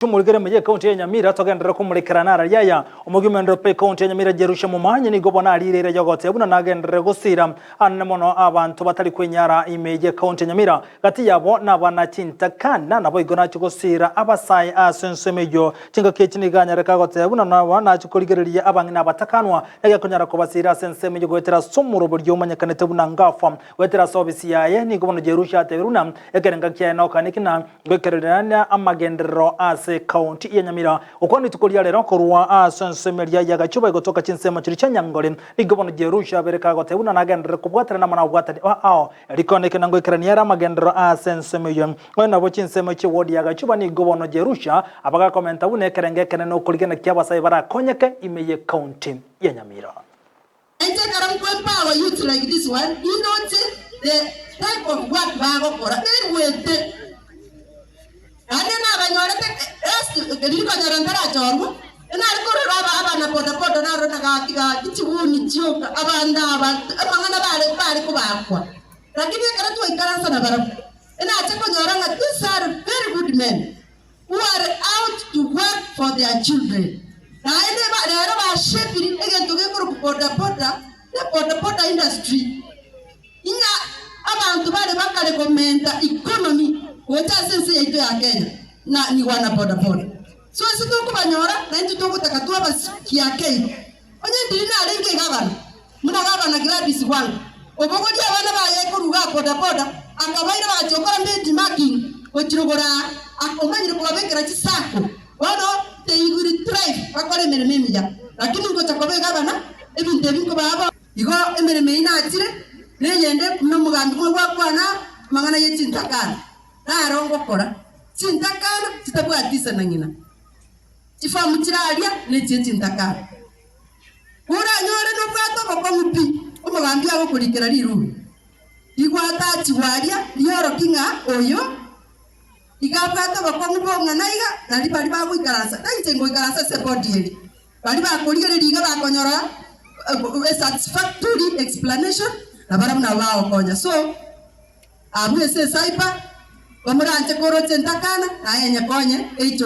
Tumorikere ime y'ekaunti ya Nyamira togenderere komorekera nararia aya. Omogima pe ekaunti ya Nyamira Jerusha Momanyi nigo bono arire eira y'ogoteba buna nagenderere gosira anene mono abanto batari kwenyara ime y'ekaunti ya Nyamira. Gati yabo nabana chintakana naboigo nachia gosira abasae ase ensemo eyio. Chingaki echi nigo anyareka goteba buna nabo nachia korigereria abang'ina abatakanwa nagekonyara kobasira ase ensemo eyio goetera ase omoroberio omanyekanete buna Ngafa. Goetera ase obisi yaye nigo bono Jerusha atebire buna ekerenga kiaye nokane ki na Goikererania amagenderero ase ekaunti ya Nyamira. Gokwana rituko ria rero korwa ase ensemo eria ya Gachuba egotoka chinsemo chiria chia Nyangore, nigo bono Jerusha abere kagoteba buna nagenderere kobwaterana amo nababwatani ba ao. Rikone ekio nangoikerania ere amagenderero ase ensemo eyio. Onye nabo chinsemo chie ward ya Gachuba nigo bono Jerusha abagakomenta buna ekerengo ekenene okorigena kiabasae barakonyeke ime yekaunti ya Nyamira. Inche ekero nkoempower youth like this one, indoche the type of work bagokora, beruete. Naende nabanyorete last riria konyora ntarachorwa, nare korora aba abana boda boda narora na gaki gaki chiguni chioka, abanto aba amang'ana bare bare kobakwa. Lakini ekero twaikaransa nabarabwo, enache konyora ng'a these are very good men who are out to work for their children. Naende rero bashepiri egento gekorokwa boda boda, the boda boda industry, ing'a abanto bare bakare komenta economy gocha ase ense yaito ya Kenya na nigo na boda boda. So ase tokobanyora naintwe togotaka twabasikia ake igo. Onye ndiri narenge egavana, buna gavana Gladys Wanga, obogoria abana baye korwa igaa boda boda, akabaira bagachia gokora benchmarking gochirogora aa, omanyire kobabekera chisacco, bono they will thrive bakore emeremo emiya. Lakini ngocha koba egavana, ebinto ebi nkobaa bono. Igo emeremo eyio nachire, neyende buna omogambi bw'ogwakwana amang'ana ye chintakana, naro ngokora, chintakana chitabwati ise na ng'ina. Chifomu chire aria nechie chintakana. Koranyore nobwate obokong'u pi, omogambi agokorikera rirubi rigwatachigwa aria rioroki ng'a oyo iga abwate obokong'u bong'ana iga, nari baria bagoikaransa, na inche ngoikaransa ase ebodi eria, baria bakorigereria iga bakonyora a satisfactory explanation, nabarabwo nabo bagokonya. So, abwo ase ecyber, bamoranche koroche entakana, naye enyekonye eicho.